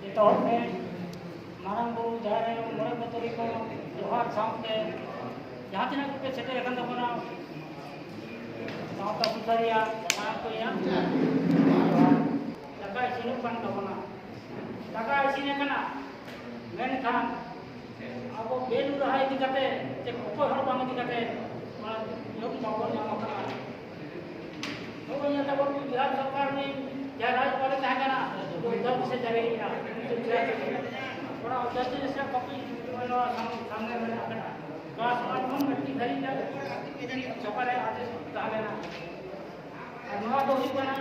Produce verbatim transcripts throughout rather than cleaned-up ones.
ᱮᱛᱚᱦᱚᱵ ᱛᱮ ᱢᱟᱨᱟᱝ ᱵᱩᱨᱩ, ᱡᱟᱦᱮᱨ ᱟᱭᱳ, ᱢᱚᱬᱮ ᱠᱚ ᱛᱩᱨᱩᱭ ᱠᱚ ᱡᱚᱦᱟᱨ ᱥᱟᱶᱛᱮ ᱡᱟᱦᱟᱸ ᱛᱤᱱᱟᱹᱜ ᱜᱮᱯᱮ ᱥᱮᱴᱮᱨ ᱟᱠᱟᱱ ᱛᱟᱵᱚᱱᱟ, ᱥᱟᱶᱛᱟ ᱥᱩᱥᱟᱹᱨᱤᱭᱟᱹ, ᱢᱟᱨᱟᱝ ᱠᱚ ᱭᱟ, ᱫᱟᱠᱟ ᱤᱥᱤᱱᱚᱜ ᱠᱟᱱ ᱛᱟᱵᱚᱱᱟ᱾ ᱫᱟᱠᱟ ᱤᱥᱤᱱ ᱟᱠᱟᱱᱟ, ᱢᱮᱱᱠᱷᱟᱱ ᱟᱵᱚ ᱵᱮᱞ ᱨᱟᱦᱟ ᱤᱫᱤ ᱠᱟᱛᱮ ᱥᱮ ᱚᱠᱚᱭ ᱦᱚᱲ ᱵᱟᱝ ᱤᱫᱤ ᱠᱟᱛᱮ ᱚᱱᱟ ᱧᱩᱛ ᱵᱟᱵᱚᱱ ᱧᱟᱢ ᱟᱠᱟᱫᱟ᱾ ᱱᱚᱜᱼᱚᱭ ᱧᱮᱞ ᱫᱟᱵᱚᱱ ᱵᱤᱦᱟᱨ ᱥᱚᱨᱠᱟᱨ ᱨᱤᱱ ᱡᱟᱦᱟᱸᱭ ᱨᱟᱡᱽᱯᱟᱞ ᱮ ᱛᱟᱦᱮᱸ ᱠᱟᱱᱟ, ᱚᱫᱽᱫᱷᱟᱫᱮᱥ ᱮ ᱡᱟᱹᱨᱤ ᱞᱮᱫᱼᱟ, ᱩᱱᱤᱥᱥᱚ ᱪᱷᱤᱭᱟᱥᱤ ᱨᱮ᱾ ᱚᱱᱟ ᱚᱫᱽᱫᱷᱟᱫᱮᱥ ᱨᱮᱭᱟᱜ ᱠᱚᱯᱤ ᱱᱚᱣᱟ ᱥᱟᱢ-, ᱥᱟᱢᱱᱮ ᱨᱮ ᱢᱮᱱᱟᱜ ᱟᱠᱟᱫᱟ᱾ ᱠᱞᱟᱥ ᱚᱣᱟᱱ ᱠᱷᱚᱱ ᱢᱮᱴᱨᱤᱠ ᱫᱷᱟᱹᱨᱤᱡ ᱨᱮ ᱪᱷᱟᱯᱟ ᱨᱮᱭᱟᱜ ᱟᱫᱮᱥ ᱛᱟᱦᱮᱸ ᱞᱮᱱᱟ᱾ ᱟᱨ ᱱᱚᱣᱟ ᱫᱚ ᱦᱩᱭᱩᱜ ᱠᱟᱱᱟ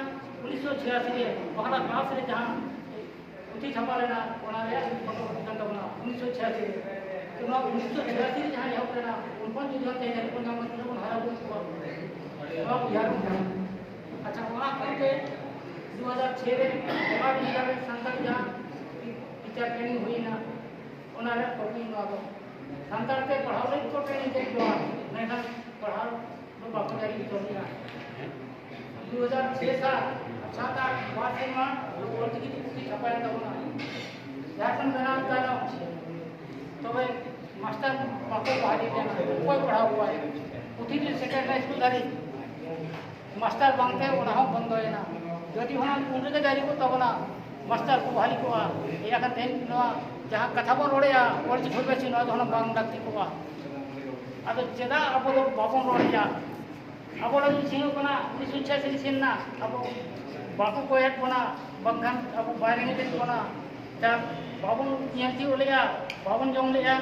ᱩᱱᱤᱥᱥᱚ ᱪᱷᱤᱭᱟᱥᱤ ᱨᱮ ᱯᱚᱦᱞᱟ ᱠᱞᱟᱥ ᱨᱮ ᱡᱟᱦᱟᱸ ᱯᱩᱛᱷᱤ ᱪᱷᱟᱯᱟ ᱞᱮᱱᱟ, ᱚᱱᱟ ᱨᱮᱭᱟᱜ ᱯᱷᱳᱴᱳ ᱠᱟᱱ ᱛᱟᱵᱚᱱᱟ ᱩᱱᱤᱥᱥᱚ ᱪᱷᱤᱭᱟᱥᱤ ᱨᱮ᱾ ᱛᱚ, ᱱᱚᱣᱟ ᱩᱱᱤᱥᱥᱚ ᱪᱷᱤᱭᱟᱥᱤ ᱨᱮ ᱡᱟᱦᱟᱸ ᱮᱦᱚᱵ ᱞᱮᱱᱟ, ᱩᱱ ᱠᱷᱚᱱ ᱡᱩᱫᱤ ᱦᱚᱸ ᱛᱮᱦᱮᱧ ᱫᱷᱟᱹᱵᱤᱡ ᱵᱚᱱ ᱧᱟᱢᱟ, ᱛᱤᱱᱟᱹᱜ ᱵᱚᱱ ᱦᱟᱨᱟ ᱵᱩᱨᱩ ᱠᱚᱣᱟ, ᱱᱚᱣᱟ ᱩᱭᱦᱟᱹᱨ ᱵᱚᱱ ᱧᱟᱢᱟ᱾ ᱟᱪᱪᱷᱟ, ᱚᱱᱟ ᱠᱷᱚᱱ ᱜᱮ ᱫᱩ ᱦᱟᱡᱟᱨ ᱪᱷᱚᱭ ᱨᱮ ᱚᱱᱟ ᱵᱤᱫᱽᱫᱟᱞᱚᱭ ᱥᱟᱱᱛᱟᱲ ᱡᱟᱦᱟᱸ ᱴᱤᱪᱟᱨ ᱴᱨᱮᱱᱤᱝ ᱦᱩᱭᱱᱟ, ᱚᱱᱟ ᱨᱮᱭᱟᱜ ᱠᱚᱯᱤ ᱱᱚᱣᱟ ᱫᱚ᱾ ᱥᱟᱱᱛᱟᱲ ᱛᱮ ᱯᱟᱲᱦᱟᱣ ᱞᱟᱹᱜᱤᱫ ᱠᱚ ᱴᱨᱮᱱᱤᱝ ᱠᱮᱫ ᱠᱚᱣᱟ, ᱢᱮᱱᱠᱷᱟᱱ ᱯᱟᱲᱦᱟᱣ ᱫᱚ ᱵᱟᱠᱚ ᱡᱟᱹᱨᱤ ᱦᱚᱪᱚ ᱞᱮᱫᱼᱟ᱾ ᱫᱩ ᱦᱟᱡᱟᱨ ᱪᱷᱚᱭ ᱥᱟᱛ, ᱥᱟᱛ ᱟᱴ, ᱵᱟᱨ ᱥᱮᱨᱢᱟ ᱚᱞᱪᱤᱠᱤ ᱛᱮ ᱯᱩᱛᱷᱤ ᱪᱷᱟᱯᱟᱭᱮᱱ ᱛᱟᱵᱚᱱᱟ᱾ ᱡᱷᱟᱲᱠᱷᱚᱸᱰ ᱵᱮᱱᱟᱣ ᱛᱟᱭᱱᱚᱢ ᱛᱚᱵᱮ ᱢᱟᱥᱴᱟᱨ ᱵᱟᱠᱚ ᱵᱟᱦᱟᱞᱤ ᱞᱮᱱᱟ, ᱚᱠᱚᱭ ᱯᱟᱲᱦᱟᱣ ᱠᱚᱣᱟᱭ? ᱯᱩᱛᱷᱤ ᱨᱮ ᱥᱮᱴᱮᱨ ᱞᱮᱱᱟ ᱥᱠᱩᱞ ᱫᱷᱟᱹᱨᱤᱡ, ᱢᱟᱥᱴᱟᱨ ᱵᱟᱝᱛᱮ ᱚᱱᱟ ᱦᱚᱸ ᱵᱚᱱᱫᱚᱭᱮᱱᱟ᱾ ᱡᱩᱫᱤ ᱦᱩᱱᱟᱹᱝ ᱩᱱ ᱨᱮᱜᱮ ᱡᱟᱹᱨᱤ ᱠᱚᱜ ᱛᱟᱵᱚᱱᱟ, ᱢᱟᱥᱴᱟᱨ ᱠᱚ ᱵᱟᱦᱟᱞᱤ ᱠᱚᱜᱼᱟ, ᱮᱭᱟ ᱠᱟᱛᱮ ᱱᱚᱣᱟ ᱡᱟᱦᱟᱸ ᱠᱟᱛᱷᱟ ᱵᱚᱱ ᱨᱚᱲᱮᱜᱼᱟ, ᱚᱞᱪᱤᱠᱤ ᱯᱟᱹᱨᱥᱤ, ᱱᱚᱣᱟ ᱫᱚ ᱦᱩᱱᱟᱹᱝ ᱵᱟᱝ ᱞᱟᱹᱠᱛᱤ ᱠᱚᱜᱼᱟ᱾ ᱟᱫᱚ ᱪᱮᱫᱟᱜ ᱟᱵᱚ ᱫᱚ ᱵᱟᱵᱚᱱ ᱨᱚᱲᱮᱜᱼᱟ? ᱟᱵᱚ ᱞᱟᱹᱜᱤᱫ ᱥᱤᱧᱚᱜ ᱠᱟᱱᱟ, ᱩᱱᱤᱥᱥᱚ ᱪᱷᱤᱭᱟᱥᱤ ᱨᱮ ᱥᱮᱱ ᱮᱱᱟ, ᱟᱵᱚ ᱵᱟᱠᱚ ᱠᱚᱭᱮᱫ ᱵᱚᱱᱟ, ᱵᱟᱝᱠᱷᱟᱱ ᱟᱵᱚ ᱵᱟᱭ ᱨᱮᱸᱜᱮᱡ ᱮᱫ ᱵᱚᱱᱟ᱾ ᱡᱟ ᱵᱟᱵᱚᱱ ᱧᱮᱞ ᱛᱤᱭᱳᱜ ᱞᱮᱜᱼᱟ, ᱵᱟᱵᱚᱱ ᱡᱚᱢ ᱞᱮᱜᱼᱟ,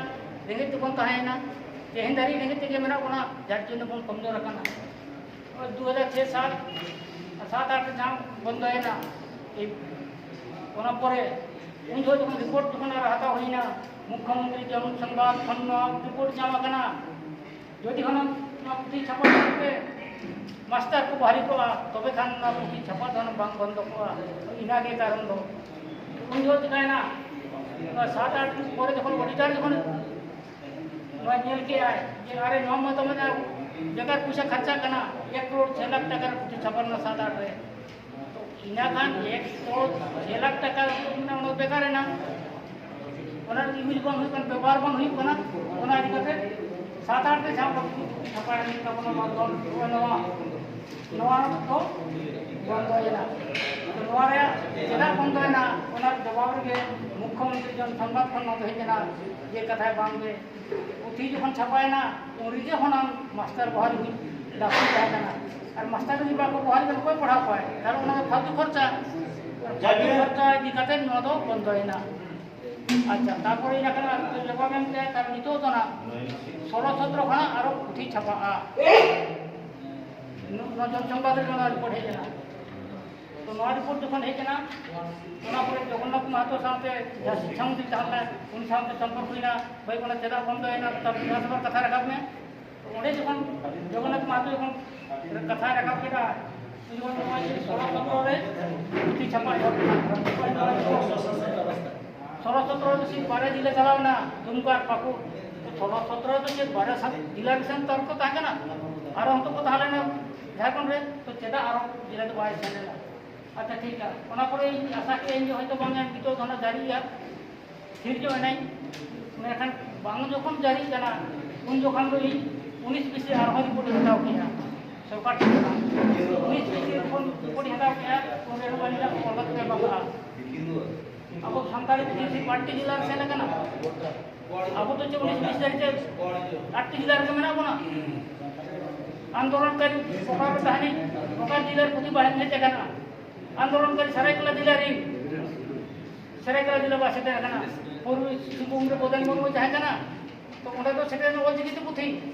ᱨᱮᱸᱜᱮᱡ ᱛᱮᱵᱚᱱ ᱛᱟᱦᱮᱸᱭᱮᱱᱟ᱾ ᱛᱮᱦᱮᱧ ᱫᱷᱟᱹᱨᱤᱡ ᱨᱮᱸᱜᱮᱡ ᱛᱮᱜᱮ ᱢᱮᱱᱟᱜ ᱵᱚᱱᱟ, ᱡᱟᱨ ᱡᱚᱱᱱᱚ ᱵᱚᱱ ᱠᱚᱢᱡᱳᱨ ᱟᱠᱟᱱᱟ᱾ ᱳᱭ ᱫᱩ ᱦᱟᱡᱟᱨ ᱪᱷᱚᱭ ᱥᱟᱛ, ᱥᱟᱛ ᱟᱴ ᱨᱮ ᱡᱟᱦᱟᱸ ᱵᱚᱱᱫᱚᱭᱮᱱᱟ, ᱮᱭ ᱚᱱᱟ ᱯᱚᱨᱮ ᱩᱱ ᱡᱚᱠᱷᱚᱱ ᱨᱤᱯᱳᱨᱴ ᱡᱚᱠᱷᱚᱱ ᱟᱨ ᱦᱟᱛᱟᱣ ᱦᱩᱭᱱᱟ, ᱢᱩᱠᱠᱷᱚᱢᱚᱱᱛᱨᱤ ᱡᱚᱱ ᱥᱚᱝᱵᱟᱫ ᱠᱷᱚᱱ ᱱᱚᱣᱟ ᱨᱤᱯᱳᱨᱴ ᱧᱟᱢ ᱟᱠᱟᱱᱟ, ᱡᱩᱫᱤ ᱦᱩᱱᱟᱹᱝ ᱱᱚᱣᱟ ᱯᱩᱛᱷᱤ ᱪᱷᱟᱯᱟ ᱞᱟᱹᱜᱤᱫ ᱛᱮ ᱢᱟᱥᱴᱟᱨ ᱠᱚ ᱵᱷᱟᱹᱨᱤ ᱠᱚᱜᱼᱟ, ᱛᱚᱵᱮ ᱠᱷᱟᱱ ᱱᱚᱣᱟ ᱯᱩᱛᱷᱤ ᱪᱷᱟᱯᱟ ᱫᱚ ᱦᱩᱱᱟᱹᱝ ᱵᱟᱝ ᱵᱚᱱᱫᱚ ᱠᱚᱜᱼᱟ᱾ ᱤᱱᱟᱹᱜᱮ ᱠᱟᱨᱚᱱ ᱫᱚ᱾ ᱩᱱ ᱡᱚᱦᱚᱜ ᱪᱤᱠᱟᱹᱭᱮᱱᱟ, ᱱᱚᱣᱟ ᱥᱟᱛ ᱟᱴ ᱫᱤᱱ ᱯᱚᱨᱮ ᱡᱚᱠᱷᱚᱱ ᱚᱰᱤᱴᱟᱨ ᱡᱚᱠᱷᱚᱱ ᱱᱚᱣᱟ ᱧᱮᱞ ᱠᱮᱜᱼᱟᱭ ᱡᱮ ᱟᱨᱮ ᱱᱚᱣᱟ ᱢᱟ ᱫᱚᱢᱮ ᱵᱮᱠᱟᱨ ᱯᱚᱭᱥᱟ ᱠᱷᱟᱨᱪᱟᱜ ᱠᱟᱱᱟ, ᱮᱠ ᱠᱨᱳᱲ ᱪᱷᱚᱭ ᱞᱟᱠᱷ ᱴᱟᱠᱟ ᱨᱮ ᱯᱩᱛᱷᱤ ᱪᱷᱟᱯᱟ ᱞᱮᱱᱟ ᱥᱟᱛ ᱟᱴ ᱨᱮ᱾ ᱛᱚ ᱤᱱᱟᱹ ᱠᱷᱟᱱ ᱮᱠ ᱠᱨᱳᱲ ᱪᱷᱚᱭ ᱞᱟᱠᱷ ᱴᱟᱠᱟ ᱢᱟᱱᱮ ᱚᱱᱟ ᱵᱮᱠᱟᱨ ᱮᱱᱟ, ᱚᱱᱟ ᱤᱭᱩᱡᱽ ᱵᱟᱝ ᱦᱩᱭᱩᱜ ᱠᱟᱱᱟ, ᱵᱮᱵᱚᱦᱟᱨ ᱵᱟᱝ ᱦᱩᱭᱩᱜ ᱠᱟᱱᱟ᱾ ᱚᱱᱟ ᱤᱫᱤ ᱠᱟᱛᱮ ᱥᱟᱛ ᱟᱴ ᱨᱮ ᱡᱟᱦᱟᱸ ᱪᱷᱟᱯᱟ ᱮᱱ ᱛᱟᱵᱚᱱᱟ ᱵᱟᱝ ᱫᱚ ᱱᱚᱣᱟ ᱱᱚᱣᱟ ᱫᱚ ᱵᱚᱱᱫᱚᱭᱮᱱᱟ᱾ ᱛᱚ ᱱᱚᱣᱟ ᱨᱮᱭᱟᱜ ᱪᱮᱫᱟᱜ ᱵᱚᱱᱫᱚᱭᱮᱱᱟ, ᱚᱱᱟ ᱡᱚᱵᱟᱵ ᱨᱮᱜᱮ ᱢᱩᱠᱷᱭᱚᱢᱚᱱᱛᱨᱤ ᱡᱚᱱ ᱥᱚᱢᱵᱟᱫ ᱠᱷᱚᱱ ᱱᱚᱰᱮ ᱦᱮᱡ ᱮᱱᱟ ᱡᱮ ᱠᱟᱛᱷᱟᱭ ᱵᱟᱝ ᱜᱮ ᱯᱩᱛᱷᱤ ᱡᱚᱠᱷᱚᱱ ᱪᱷᱟᱯᱟᱭᱮᱱᱟ, ᱩᱱ ᱨᱮᱜᱮ ᱦᱩᱱᱟᱹᱝ ᱢᱟᱥᱴᱟᱨ ᱵᱚᱦᱟᱞᱤ ᱞᱟᱹᱠᱛᱤ ᱛᱟᱦᱮᱸ ᱠᱟᱱᱟ᱾ ᱟᱨ ᱢᱟᱥᱴᱟᱨ ᱡᱩᱫᱤ ᱵᱟᱠᱚ ᱵᱚᱦᱟᱞᱤ ᱠᱷᱟᱱ ᱚᱠᱚᱭ ᱯᱟᱲᱦᱟᱣ ᱠᱚᱣᱟᱭ? ᱠᱟᱨᱚᱱ ᱚᱱᱟ ᱫᱚ ᱯᱷᱟᱞᱛᱩ ᱠᱷᱚᱨᱪᱟ᱾ ᱟᱨ ᱯᱷᱟᱞᱛᱩ ᱠᱷᱚᱨᱪᱟ ᱤᱫᱤ ᱠᱟᱛᱮ ᱱᱚᱣᱟ ᱫᱚ ᱵᱚᱱᱫᱚᱭᱮᱱᱟ᱾ ᱟᱪᱪᱷᱟ, ᱛᱟᱨᱯᱚᱨᱮ ᱤᱱᱟᱹ ᱠᱷᱟᱱ ᱟᱨ ᱡᱚᱵᱟᱵ ᱮᱢ ᱛᱮ, ᱛᱟᱨ ᱱᱤᱛᱚᱜ ᱫᱚ ᱱᱟᱜ ᱥᱳᱞᱳ ᱥᱚᱛᱨᱚ ᱠᱷᱚᱱᱟᱜ ᱟᱨᱚ ᱯᱩᱛᱷᱤ ᱪᱷᱟᱯᱟᱜᱼᱟ᱾ ᱱᱚᱣᱟ ᱡᱚᱱ ᱥᱚᱝᱵᱟᱫ ᱨᱮ ᱱᱚᱣᱟ ᱨᱤᱯᱳᱨᱴ ᱦᱮᱡ ᱮᱱᱟ᱾ ᱛᱚ ᱱᱚᱣᱟ ᱨᱤᱯᱳᱨᱴ ᱡᱚᱠᱷᱚᱱ ᱦᱮᱡ ᱮᱱᱟ, ᱚᱱᱟ ᱯᱚᱨᱮ ᱡᱚᱜᱚᱱᱱᱟᱛᱷ ᱢᱟᱦᱟᱛᱚ ᱥᱟᱶᱛᱮ ᱡᱟᱦᱟᱸ ᱥᱤᱠᱠᱷᱟ ᱢᱚᱱᱛᱨᱤ ᱛᱟᱦᱮᱸ ᱞᱮᱱᱟ, ᱩᱱᱤ ᱥᱟᱶᱛᱮ ᱥᱚᱢᱯᱚᱨᱠ ᱦᱩᱭᱱᱟ, "ᱵᱷᱟᱹᱭ, ᱚᱱᱟ ᱪᱮᱫᱟᱜ ᱵᱚᱱᱫᱚᱭᱮᱱᱟ, ᱛᱟᱨ ᱵᱤᱫᱷᱟᱱ ᱥᱚᱵᱷᱟ ᱠᱟᱛᱷᱟ ᱨᱟᱠᱟᱵ ᱢᱮ?" ᱛᱚ ᱚᱸᱰᱮ ᱡᱚᱠᱷᱚᱱ ᱡᱚᱜᱚᱱᱱᱟᱛᱷ ᱢᱟᱦᱟᱛᱚ ᱡᱚᱠᱷᱚᱱ ᱠᱟᱛᱷᱟ ᱨᱟᱠᱟᱵ ᱠᱮᱫᱟ, ᱩᱱ ᱡᱚᱠᱷᱚᱱ ᱱᱚᱣᱟ ᱡᱮ ᱥᱳᱞᱳ ᱥᱚᱛᱨᱚ ᱨᱮ ᱯᱩᱛᱷᱤ ᱪᱷᱟᱯᱟ ᱮᱦᱚᱵ ᱮᱱᱟ᱾ ᱥᱳᱞᱳ ᱥᱚᱛᱨᱚ ᱫᱚ ᱥᱤᱨᱯ ᱵᱟᱨᱭᱟ ᱡᱮᱞᱟ ᱪᱟᱞᱟᱣ ᱮᱱᱟ, ᱫᱩᱢᱠᱟ ᱟᱨ ᱯᱟᱹᱠᱩᱲ᱾ ᱛᱚ ᱥᱳᱞᱳ ᱥᱚᱛᱨᱚ ᱫᱚ ᱪᱮᱫ ᱵᱟᱨᱭᱟ ᱥᱟᱵ ᱡᱮᱞᱟ ᱨᱮ ᱥᱮᱱ ᱛᱚᱨᱠᱚ ᱛᱟᱦᱮᱸ ᱠᱟᱱᱟ, ᱟᱨᱚ ᱦᱚᱸᱛᱚ ᱠᱚ ᱛᱟᱦᱮᱸ ᱞᱮᱱᱟ ᱡᱷᱟᱲᱠᱷᱚᱸᱰ ᱨᱮ, ᱛᱚ ᱪᱮᱫᱟᱜ ᱟᱨᱚ ᱡᱮᱞᱟ ᱫᱚ ᱵᱟᱭ ᱥᱮᱱ ᱞᱮᱱᱟ? ᱟᱪᱪᱷᱟ, ᱴᱷᱤᱠ ᱜᱮᱭᱟ, ᱚᱱᱟ ᱯᱚᱨᱮ ᱤᱧ ᱟᱥᱟ ᱠᱮᱫᱟ ᱤᱧ ᱡᱮ ᱦᱚᱭᱛᱳ ᱵᱟᱝ ᱱᱤᱛᱚᱜ ᱫᱚ ᱚᱱᱟ ᱡᱟᱹᱨᱤᱜᱼᱟ, ᱛᱷᱤᱨ ᱧᱚᱜ ᱮᱱᱟᱹᱧ᱾ ᱢᱮᱱᱠᱷᱟᱱ ᱵᱟᱝ ᱡᱚᱠᱷᱚᱱ ᱡᱟᱹᱨᱤᱜ ᱠᱟᱱᱟ, ᱩᱱ ᱡᱚᱠᱷᱚᱱ ᱫᱚ ᱤᱧ ᱩᱱᱤᱥ ᱵᱤᱥ ᱨᱮ ᱟᱨᱦᱚᱸ ᱨᱤᱯᱳᱨᱴ ᱤᱧ ᱦᱟᱛᱟᱣ ᱠᱮᱫᱼᱟ ᱥᱚᱨᱠᱟᱨ ᱴᱷᱮᱱ ᱠᱷᱚᱱᱟᱜ᱾ ᱩᱱᱤᱥ ᱵᱤᱥ ᱨᱮ ᱡᱚᱠᱷᱚᱱ ᱨᱤᱯᱳᱨᱴ ᱤᱧ ᱦᱟᱛᱟᱣ ᱠᱮᱫᱼᱟ, ᱩᱱᱨᱮ ᱱᱚᱜᱼᱚᱭ ᱤᱧᱟᱹᱜ ᱚᱞ ᱠᱟᱛᱮ ᱵᱟᱠᱷᱨᱟ ᱟᱵᱚ ᱥᱟᱱᱛᱟᱲᱤ ᱯᱩᱛᱷᱤ ᱥᱤᱨᱯ ᱟᱴᱴᱤ ᱡᱮᱞᱟ ᱨᱮ ᱥᱮᱱ ᱟᱠᱟᱱᱟ᱾ ᱟᱵᱚ ᱫᱚ ᱪᱮᱫ ᱩᱱᱤᱥ ᱵᱤᱥ ᱛᱟᱹᱨᱤᱠᱷ ᱛᱮ ᱟᱴᱴᱤ ᱡᱮᱞᱟ ᱨᱮᱜᱮ ᱢᱮᱱᱟᱜ ᱵᱚᱱᱟ? ᱟᱱᱫᱳᱞᱚᱱᱠᱟᱨᱤ ᱚᱠᱟ ᱨᱮ ᱛᱟᱦᱮᱱᱤᱡ, ᱚᱠᱟ ᱡᱮᱞᱟ ᱨᱮ ᱯᱩᱛᱷᱤ ᱵᱟᱝ ᱦᱮᱡ ᱟᱠᱟᱱᱟ? ᱟᱱᱫᱳᱞᱚᱱᱠᱟᱨᱤ ᱥᱟᱨᱟᱭᱠᱮᱞᱟ ᱡᱮᱞᱟ ᱨᱮᱱ, ᱥᱟᱨᱟᱭᱠᱮᱞᱟ ᱡᱮᱞᱟ ᱵᱟᱭ ᱥᱮᱴᱮᱨ ᱟᱠᱟᱱᱟ, ᱯᱩᱨᱵᱤ ᱥᱤᱝᱵᱷᱩᱢ ᱨᱮ ᱵᱚᱫᱮᱱ ᱢᱩᱨᱢᱩ ᱛᱟᱦᱮᱸ ᱠᱟᱱᱟ, ᱛᱚ ᱚᱸᱰᱮ ᱫᱚ ᱥᱮᱴᱮᱨ ᱮᱱᱟ ᱚᱞᱪᱤᱠᱤ ᱛᱮ ᱯᱩᱛᱷᱤ,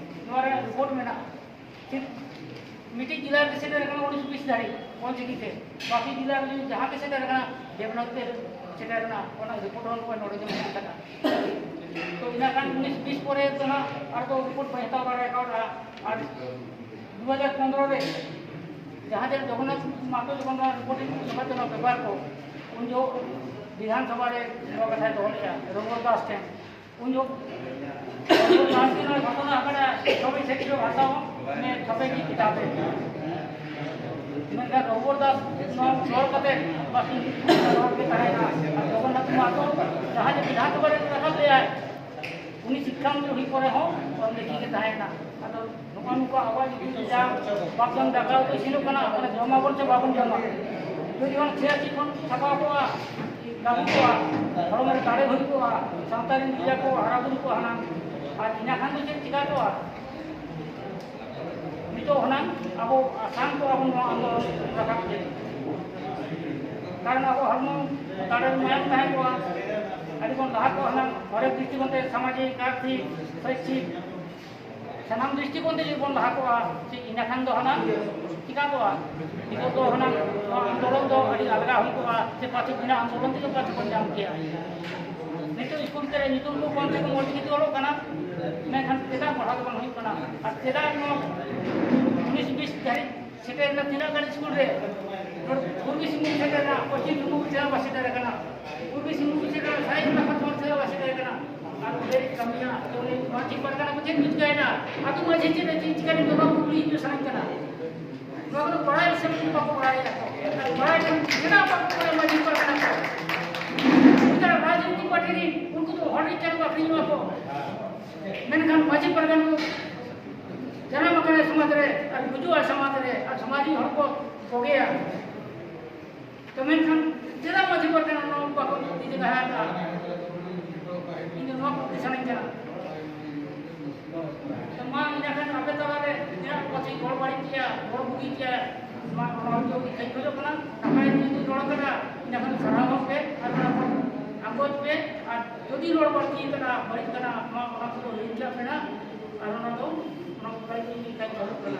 ᱱᱚᱣᱟ ᱨᱮ ᱨᱤᱯᱳᱨᱴ ᱢᱮᱱᱟᱜᱼᱟ᱾ ᱴᱷᱤᱠ ᱢᱤᱫᱴᱤᱡ ᱡᱮᱞᱟ ᱨᱮ ᱥᱮᱴᱮᱨ ᱟᱠᱟᱱᱟ ᱩᱱᱤᱥ ᱵᱤᱥ ᱫᱷᱟᱹᱨᱤᱡ ᱚᱞᱪᱤᱠᱤ ᱛᱮ, ᱵᱟᱹᱠᱤ ᱡᱮᱞᱟ ᱨᱮ ᱡᱟᱦᱟᱸ ᱛᱮ ᱥᱮᱴᱮᱨ ᱟᱠᱟᱱᱟ ᱫᱮᱵᱽᱱᱟᱜᱚᱨᱤ ᱛᱮ ᱥᱮᱴᱮᱨ ᱮᱱᱟ, ᱚᱱᱟ ᱨᱤᱯᱳᱨᱴ ᱦᱚᱸ ᱱᱚᱜᱼᱚᱭ ᱱᱚᱰᱮ ᱜᱮ ᱢᱮᱱᱟᱜ ᱟᱠᱟᱫᱟ᱾ ᱛᱚ ᱤᱱᱟᱹ ᱠᱷᱟᱱ ᱩᱱᱤᱥ ᱵᱤᱥ ᱯᱚᱨᱮ ᱫᱚ ᱱᱟᱜ ᱟᱨ ᱫᱚ ᱨᱤᱯᱳᱨᱴ ᱵᱟᱹᱧ ᱦᱟᱛᱟᱣ ᱫᱟᱲᱮ ᱠᱟᱣᱫᱟ᱾ ᱟᱨ ᱫᱩ ᱦᱟᱡᱟᱨ ᱯᱚᱱᱨᱚ ᱨᱮ ᱡᱟᱦᱟᱸ ᱡᱮ ᱡᱚᱜᱚᱱᱱᱟᱛᱷ ᱢᱟᱦᱟᱛᱚ ᱡᱚᱠᱷᱚᱱ ᱱᱚᱣᱟ ᱨᱤᱯᱳᱨᱴ ᱤᱧ ᱡᱚᱢᱟ ᱡᱚᱢᱟ ᱯᱮᱯᱟᱨ ᱠᱚ, ᱩᱱ ᱡᱚᱦᱚᱜ ᱵᱤᱫᱷᱟᱱ ᱥᱚᱵᱷᱟ ᱨᱮ ᱱᱚᱣᱟ ᱠᱟᱛᱷᱟᱭ ᱫᱚᱦᱚ ᱞᱮᱫᱼᱟ ᱨᱚᱜᱷᱩᱵᱚᱨ ᱫᱟᱥ ᱴᱷᱮᱱ᱾ ᱩᱱ ᱡᱚᱦᱚᱜ ᱨᱚᱜᱷᱩᱵᱚᱨ ᱫᱟᱥ ᱜᱮ ᱱᱚᱣᱟ ᱜᱷᱚᱴᱚᱱᱟ ᱟᱠᱟᱱᱟ, ᱪᱷᱚᱵᱤᱥ ᱥᱮᱠᱴᱚᱨ ᱵᱷᱟᱥᱟ ᱦᱚᱸ ᱢᱟᱱᱮ ᱪᱷᱚᱵᱤ ᱜᱮ ᱠᱤᱛᱟᱵ ᱨᱮ᱾ ᱢᱮᱱᱠᱷᱟᱱ ᱨᱚᱜᱷᱩᱵᱚᱨ ᱫᱟᱥ ᱱᱚᱣᱟ ᱨᱚᱲ ᱠᱟᱛᱮ ᱵᱟᱹᱠᱤ ᱨᱚᱲ ᱜᱮ ᱛᱟᱦᱮᱸᱭᱮᱱᱟ᱾ ᱟᱨ ᱡᱚᱜᱚᱱᱱᱟᱛᱷ ᱢᱟᱦᱟᱛᱚ ᱡᱟᱦᱟᱸᱭ ᱡᱮ ᱵᱤᱫᱷᱟᱱ ᱥᱚᱵᱷᱟ ᱨᱮ ᱨᱟᱠᱟᱵ ᱞᱮᱫᱟᱭ, ᱩᱱᱤ ᱥᱤᱠᱠᱷᱟ ᱢᱚᱱᱛᱨᱤ ᱦᱩᱭ ᱯᱚᱨᱮ ᱦᱚᱸ ᱚᱱ ᱫᱮᱠᱷᱤ ᱜᱮ ᱛᱟᱦᱮᱸᱭᱮᱱᱟ᱾ ᱟᱫᱚ ᱱᱚᱜᱼᱚ ᱱᱚᱝᱠᱟ ᱟᱵᱚᱣᱟᱜ ᱡᱩᱫᱤ ᱡᱟ ᱵᱟᱯᱞᱟ ᱫᱟᱠᱟ ᱩᱛᱩ ᱤᱥᱤᱱᱚᱜ ᱠᱟᱱᱟ, ᱚᱱᱟ ᱡᱚᱢᱟᱵᱚᱱ ᱥᱮ ᱵᱟᱵᱚᱱ ᱡᱚᱢᱟ? ᱡᱩᱫᱤ ᱵᱚᱱ ᱪᱷᱤᱭᱟᱥᱤ ᱠᱷᱚᱱ ᱪᱷᱟᱯᱟᱣ ᱠᱚᱜᱼᱟ, ᱞᱟᱹᱜᱩ ᱠᱚᱜᱼᱟ, ᱦᱚᱲᱢᱚ ᱨᱮ ᱫᱟᱲᱮ ᱦᱩᱭ ᱠᱚᱜᱼᱟ, ᱥᱟᱶᱛᱟ ᱨᱮᱱ ᱜᱤᱫᱽᱨᱟᱹ ᱠᱚ ᱦᱟᱨᱟ ᱵᱩᱨᱩ ᱠᱚᱜᱼᱟ ᱦᱩᱱᱟᱹᱝ᱾ ᱟᱨ ᱤᱱᱟᱹ ᱠᱷᱟᱱ ᱫᱚ ᱪᱮᱫ ᱪᱤᱠᱟ ᱠᱚᱜᱼᱟ? ᱱᱤᱛᱚᱜ ᱦᱩᱱᱟᱹᱝ ᱟᱵᱚ ᱟᱥᱟᱱ ᱠᱚᱜᱼᱟ ᱵᱚᱱ ᱱᱚᱣᱟ ᱟᱱᱫᱳᱞᱚᱱ ᱨᱟᱠᱟᱵ ᱛᱮ᱾ ᱠᱟᱨᱚᱱ ᱟᱵᱚ ᱦᱚᱲᱢᱚ ᱫᱟᱲᱮ ᱢᱟᱭᱟᱢ ᱛᱟᱦᱮᱸ ᱠᱚᱜᱼᱟ, ᱟᱹᱰᱤ ᱵᱚᱱ ᱞᱟᱦᱟ ᱠᱚᱜᱼᱟ ᱦᱩᱱᱟᱹᱝ, ᱦᱚᱨᱮᱠ ᱫᱨᱤᱥᱴᱤᱠᱳᱱ ᱛᱮ, ᱥᱟᱢᱟᱡᱤᱠ, ᱟᱨᱛᱷᱤᱠ, ᱥᱚᱭᱪᱷᱤᱠ, ᱥᱟᱱᱟᱢ ᱫᱨᱤᱥᱴᱤᱠᱳᱱ ᱛᱮ ᱡᱩᱫᱤ ᱵᱚᱱ ᱞᱟᱦᱟ ᱠᱚᱜᱼᱟ, ᱪᱮᱫ ᱤᱱᱟᱹ ᱠᱷᱟᱱ ᱫᱚ ᱦᱩᱱᱟᱹᱝ ᱪᱤᱠᱟ ᱠᱚᱜᱼᱟ? ᱱᱤᱛᱚᱜ ᱫᱚ ᱦᱩᱱᱟᱹᱝ ᱱᱚᱣᱟ ᱟᱱᱫᱳᱞᱚᱱ ᱫᱚ ᱟᱹᱰᱤ ᱟᱞᱜᱟ ᱦᱩᱭ ᱠᱚᱜᱼᱟ, ᱥᱮ ᱯᱟᱪᱮ ᱵᱤᱱᱟᱹ ᱟᱱᱫᱳᱞᱚᱱ ᱛᱮᱜᱮ ᱯᱟᱪᱮ ᱵᱚᱱ ᱧᱟᱢ ᱠᱮᱭᱟ᱾ ᱱᱤᱛᱚᱜ ᱥᱠᱩᱞ ᱠᱚᱨᱮ ᱧᱩᱛᱩᱢ ᱠᱚ ᱠᱚᱢ ᱥᱮ ᱠᱚᱢ ᱚᱞ ᱪᱤᱠᱤ ᱛᱮ ᱚᱞᱚᱜ ᱠᱟᱱᱟ, ᱢᱮᱱᱠᱷᱟᱱ ᱪᱮᱫᱟᱜ ᱯᱟᱲᱦᱟᱣ ᱫᱚ ᱵᱟᱝ ᱦᱩᱭᱩᱜ ᱠᱟᱱᱟ? ᱟᱨ ᱪᱮᱫᱟᱜ ᱱᱚᱣᱟ ᱩᱱᱤᱥ ᱵᱤᱥ ᱫᱷᱟᱹᱨᱤᱡ ᱥᱮᱴᱮᱨ ᱮᱱᱟ? ᱛᱤᱱᱟᱹᱜ ᱜᱟᱱ ᱥᱠᱩᱞ ᱨᱮ ᱯᱩᱨᱵᱤ ᱥᱤᱝᱵᱷᱩᱢ ᱥᱮᱴᱮᱨ ᱮᱱᱟ, ᱯᱚᱥᱪᱤᱢ ᱥᱤᱝᱵᱷᱩᱢ ᱪᱮᱫᱟᱜ ᱵᱟᱭ ᱥᱮᱴᱮᱨ ᱟᱠᱟᱱᱟ? ᱯᱩᱨᱵᱤ ᱥᱤᱝᱵᱷᱩᱢ ᱥᱮᱴᱮᱨ ᱮᱱᱟ, ᱥᱟᱭᱤᱰ ᱱᱟᱠᱷᱟ ᱠᱷᱚᱱ ᱪᱮᱫᱟᱜ ᱵᱟᱭ ᱥᱮᱴᱮᱨ ᱟᱠᱟᱱᱟ? ᱟᱨ ᱚᱸᱰᱮ ᱠᱟᱹᱢᱤᱭᱟ, ᱛᱚ ᱩᱱᱤ ᱢᱟᱹᱡᱷᱤ ᱯᱟᱨᱜᱟᱱᱟ ᱠᱚ ᱪᱮᱫ ᱠᱚ ᱪᱤᱠᱟᱹᱭᱮᱫᱟ? ᱟᱹᱛᱩ ᱢᱟᱹᱡᱷᱤ ᱪᱮᱫ ᱮ ᱪᱤᱠᱟᱹᱭᱮᱫᱟ? ᱱᱚᱣᱟ ᱠᱩᱠᱞᱤ ᱤᱧ ᱫᱚ ᱥᱟᱱᱟᱧ ᱠᱟᱱᱟ᱾ ᱱᱚᱣᱟ ᱠᱚᱫᱚ ᱵᱟᱲᱟᱭ ᱥᱮ ᱵᱟᱠᱚ ᱵᱟᱲᱟᱭᱟ? ᱟᱨ ᱵᱟᱲᱟᱭ ᱠᱷᱟᱱ ᱪᱮᱫᱟᱜ ᱵᱟᱠᱚ ᱵᱟᱲᱟᱭᱟ ᱢᱟᱹᱡᱷᱤ ᱯᱟᱨᱜᱟᱱᱟ ᱠᱚ? ᱱᱮᱛᱟᱨ ᱨᱟᱡᱽᱱᱤᱛᱤ ᱯᱟᱨᱴᱤ ᱨᱤᱱ ᱩᱱᱠᱩ ᱫᱚ ᱦᱚᱲ ᱨᱤᱱ ᱪᱟᱞ ᱠᱚ ᱟᱹᱠᱷᱨᱤᱧᱚᱜᱼᱟ ᱠᱚ᱾ ᱢᱮᱱᱠᱷᱟᱱ ᱢᱟᱹᱡᱷᱤ ᱯᱟᱨᱜᱟᱱᱟ ᱠᱚ ᱡᱟᱱᱟᱢ ᱟᱠᱟᱱᱟ ᱥᱚᱢᱟᱡᱽ ᱨᱮ ᱟᱨ ᱜᱩᱡᱩᱜᱼᱟ ᱥᱚᱢᱟᱡᱽ ᱨᱮ, ᱟᱨ ᱥᱚᱢᱟᱡᱽ ᱨᱤᱱ ᱦᱚᱲ ᱠᱚ ᱠᱚᱜᱮᱭᱟ᱾ ᱛᱚ ᱢᱮᱱᱠᱷᱟᱱ ᱪᱮᱫᱟᱜ ᱢᱟᱹᱡᱷᱤ ᱯᱟᱨᱜᱟᱱᱟ ᱱᱚᱣᱟ ᱵᱟᱠᱚ ᱤᱫᱤ ᱞᱟᱦᱟ ᱟᱠᱟᱫᱼᱟ? ᱤᱧ ᱫᱚ ᱱᱚᱣᱟ ᱠᱩᱠᱞᱤ ᱥᱟᱱᱟᱧ ᱠᱟᱱᱟ᱾ ᱛᱚ ᱢᱟ ᱤᱱᱟᱹ ᱠᱷᱟᱱ ᱟᱯᱮ ᱛᱟᱞᱟᱨᱮ ᱛᱤᱱᱟᱹᱜ ᱯᱟᱪᱮ ᱜᱚᱲ ᱵᱟᱹᱲᱤᱡ ᱜᱮᱭᱟ, ᱜᱚᱲ ᱵᱩᱜᱤ ᱜᱮᱭᱟ, ᱢᱟ ᱚᱱᱟ ᱦᱚᱸ ᱤᱠᱟᱹᱧ ᱠᱷᱚᱡᱚᱜ ᱠᱟᱱᱟ᱾ ᱱᱟᱯᱟᱭ ᱛᱮ ᱡᱩᱫᱤ ᱨᱚᱲ ᱠᱟᱱᱟ, ᱤᱱᱟᱹ ᱠᱷᱟᱱ ᱥᱟᱨᱦᱟᱣ ᱦᱚᱸ ᱯᱮ, ᱟᱨ ᱚᱱᱟ ᱠᱷᱚᱱ ᱟᱸᱜᱚᱪ ᱯᱮ, ᱟᱨ ᱡᱩᱫᱤ ᱨᱚᱲ ᱵᱟᱹᱲᱛᱤ ᱠᱟᱱᱟ, ᱵᱟᱹᱲᱤᱡ ᱠᱟᱱᱟ, ᱢᱟ ᱚᱱᱟ ᱠᱚᱫᱚ ᱦᱤᱲᱤᱧ ᱠᱟᱜ ᱯᱮ ᱱᱟᱜ, ᱟᱨ ᱚᱱᱟ ᱫᱚ ᱚᱱᱟ ᱠᱚ ᱵᱟᱹᱲᱤᱡ ᱤᱧ ᱤᱠᱟᱹᱧ ᱠᱷᱚᱡᱚᱜ ᱠᱟᱱᱟ᱾